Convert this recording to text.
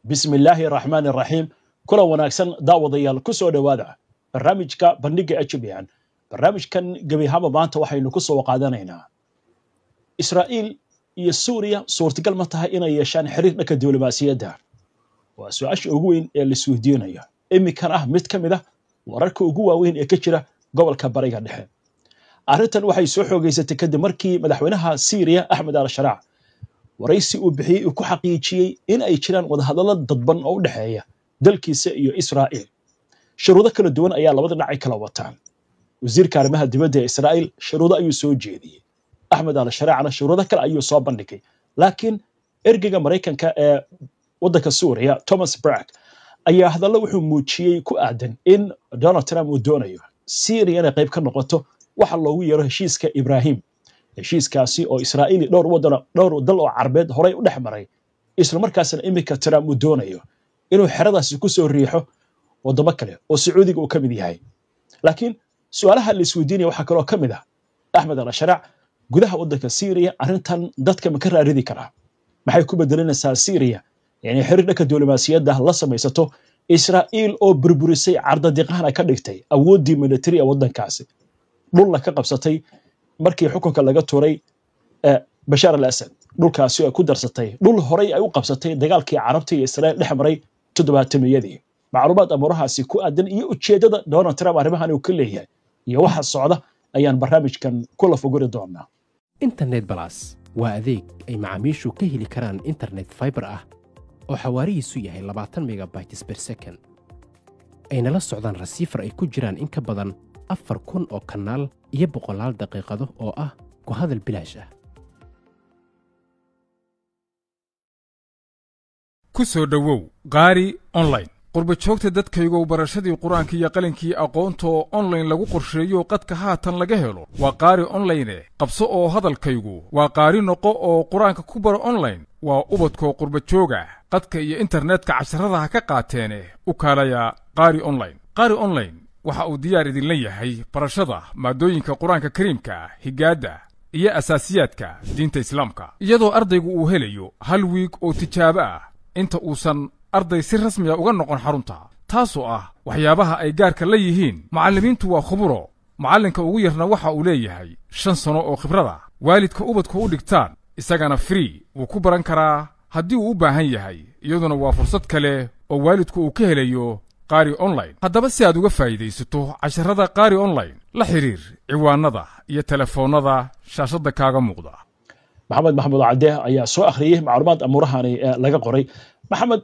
Bismillaahi raxmaani raxiim. Kulan wanaagsan, daawadayaal, ku soo dhowaada barnaamijka Bandhiga HBN. Barnaamijkan gebi ahaanba maanta waxaynu ku soo qaadanaynaa Israa'iil iyo Suuriya suurtagal ma tahay inay yeeshaan xiriir dhanka diblomaasiyadda? Waa su-aasha ugu weyn ee la isweydiinayo iminkan, ah mid ka mid ah wararka ugu waaweyn ee ka jira gobolka Bariga Dhexe. Arrintan waxay soo xoogeysatay kadib markii madaxweynaha Siiriya Axmed al Sharaac waraysi uu bixiyey uu ku xaqiijiyey in ay jiraan wadahadallo dadban oo u dhexeeya dalkiisa iyo Israa'iil. Shuruudo kala duwan ayaa labada dhinac ay kala wataan. Wasiirka arrimaha dibadda ee Israa'iil shuruudo ayuu soo jeediyey, Axmed al Sharaacna shuruudo kale ayuu soo bandhigay, laakiin ergeyga Maraykanka ee waddanka Suuriya Thomas Brack ayaa hadallo wuxuu muujiyey ku aadan in Donald Trump uu doonayo Syria inay qayb ka noqoto waxa loogu yeero heshiiska Ibrahim, heshiiskaasi oo Israa'iil dhowr waddan, dhowr dal oo Carbeed horey u dhex maray, isla markaasna iminka Trump uu doonayo inuu xeradaasi ku soo riixo waddamo kale oo Sacuudiga uu ka mid yahay. Laakiin su-aalaha la isweydiinaya waxaa kaloo ka mid ah, Axmed al Sharaac gudaha waddanka Syria arrintan dadka ma ka raaridi karaa? Maxay ku bedelinaysaa Syria inay xiriir dhanka diblomaasiyadda la samaysato Israa'iil oo burburisay, cardadiqahana ka dhigtay awooddii military ee waddankaasi, dhulna ka qabsatay markii xukunka laga tuuray Bashaar al Asad, dhulkaasi ay ku darsatay dhul horay ay u qabsatay dagaalkii Carabta iyo Israa'iil dhex maray toddobaatamiyadii? Macluumaad amuurahaasi ku aadan iyo ujeeddada Donald Trump arrimahan uu ka leeyahay iyo waxa socda ayaan barnaamijkan kula foguri doonaa. Internet Plus waa adeeg ay macaamiishu ka heli karaan internet fiber ah oo xawaarihiisu yahay 20 megabytes per second, ayna la socdaan receiver ay ku jiraan in ka badan 4000 oo kanaal iyo boqolaal daqiiqado oo ah ku hadal bilaash ah. Ku soo dhowow Qaari Online. Qurba joogta dadkaygow, barashadii Qur-aanka iyo qalinkii aqoonta oo online lagu qorsheeyo, qadka haatan laga helo waa Qaari Online. Qabso oo hadalkaygu waa qaari noqo oo Qur-aanka ku baro online. Waa ubadkoo qurba jooga, qadka iyo internetka casharada ha ka qaateene u kaalaya Qaari Online. Qaari Online waxa uu diyaar idinla yahay barashada maadooyinka Qur-aanka Kariimka, higaadda iyo asaasiyaadka diinta Islaamka, iyadoo ardaygu uu helayo hal wiig oo tijaabo ah inta uusan arday si rasmiya uga noqon xarunta. Taasoo ah waxyaabaha ay gaarka la yihiin. Macallimiintu waa khuburo, macallinka ugu yarna waxa uu leeyahay 5 sano oo khibrada. Waalidka ubadku u dhigtaan isagana free wuu ku baran karaa haddii uu u baahan yahay, iyaduna waa fursad kale oo waalidku uu ka helayo Qaari Online. Haddaba si aad uga faa'iidaysato casharada Qaari Online, la xidhiir ciwaanada iyo telefoonnada shaashadda kaaga muuqda. Maxamed Maxamuud Cadde ayaa soo akhriyey macluumaad amuurahani laga qoray. Maxamed.